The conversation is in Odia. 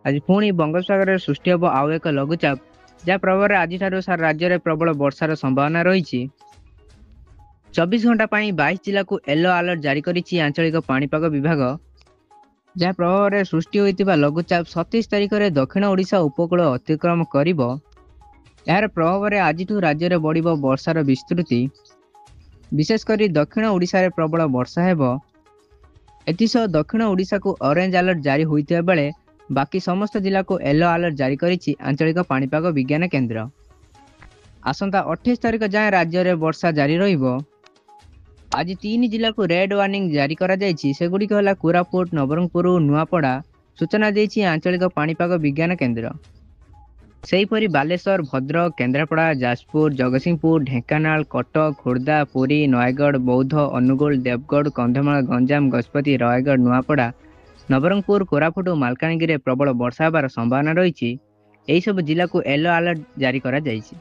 ଆଜି ପୁଣି ବଙ୍ଗୋପସାଗରରେ ସୃଷ୍ଟି ହେବ ଆଉ ଏକ ଲଘୁଚାପ, ଯାହା ପ୍ରଭାବରେ ଆଜିଠାରୁ ସାରା ରାଜ୍ୟରେ ପ୍ରବଳ ବର୍ଷାର ସମ୍ଭାବନା ରହିଛି। 24 ଘଣ୍ଟା ପାଇଁ 22 ଜିଲ୍ଲାକୁ ୟେଲୋ ଆଲର୍ଟ ଜାରି କରିଛି ଆଞ୍ଚଳିକ ପାଣିପାଗ ବିଭାଗ। ଯାହା ପ୍ରଭାବରେ ସୃଷ୍ଟି ହୋଇଥିବା ଲଘୁଚାପ 27 ତାରିଖରେ ଦକ୍ଷିଣ ଓଡ଼ିଶା ଉପକୂଳ ଅତିକ୍ରମ କରିବ। ଏହାର ପ୍ରଭାବରେ ଆଜିଠୁ ରାଜ୍ୟରେ ବଢ଼ିବ ବର୍ଷାର ବିସ୍ତୃତି। ବିଶେଷ କରି ଦକ୍ଷିଣ ଓଡ଼ିଶାରେ ପ୍ରବଳ ବର୍ଷା ହେବ। ଏଥିସହ ଦକ୍ଷିଣ ଓଡ଼ିଶାକୁ ଅରେଞ୍ଜ ଆଲର୍ଟ ଜାରି ହୋଇଥିବା ବେଳେ ବାକି ସମସ୍ତ ଜିଲ୍ଲାକୁ ୟେଲୋ ଆଲର୍ଟ ଜାରି କରିଛି ଆଞ୍ଚଳିକ ପାଣିପାଗ ବିଜ୍ଞାନ କେନ୍ଦ୍ର। ଆସନ୍ତା 28 ତାରିଖ ଯାଏଁ ରାଜ୍ୟରେ ବର୍ଷା ଜାରି ରହିବ। ଆଜି 3 ଜିଲ୍ଲାକୁ ରେଡ୍ ୱାର୍ଣ୍ଣିଂ ଜାରି କରାଯାଇଛି। ସେଗୁଡ଼ିକ ହେଲା କୋରାପୁଟ, ନବରଙ୍ଗପୁର, ନୂଆପଡ଼ା, ସୂଚନା ଦେଇଛି ଆଞ୍ଚଳିକ ପାଣିପାଗ ବିଜ୍ଞାନ କେନ୍ଦ୍ର। ସେହିପରି ବାଲେଶ୍ୱର, ଭଦ୍ରକ, କେନ୍ଦ୍ରାପଡ଼ା, ଯାଜପୁର, ଜଗତସିଂହପୁର, ଢେଙ୍କାନାଳ, କଟକ, ଖୋର୍ଦ୍ଧା, ପୁରୀ, ନୟାଗଡ଼, ବୌଦ୍ଧ, ଅନୁଗୁଳ, ଦେବଗଡ଼, କନ୍ଧମାଳ, ଗଞ୍ଜାମ, ଗଜପତି, ରାୟଗଡ଼, ନୂଆପଡ଼ା, ନବରଙ୍ଗପୁର, କୋରାପୁଟ ଓ ମାଲକାନଗିରିରେ ପ୍ରବଳ ବର୍ଷା ହେବାର ସମ୍ଭାବନା ରହିଛି। ଏହିସବୁ ଜିଲ୍ଲାକୁ ୟେଲୋ ଆଲର୍ଟ ଜାରି କରାଯାଇଛି।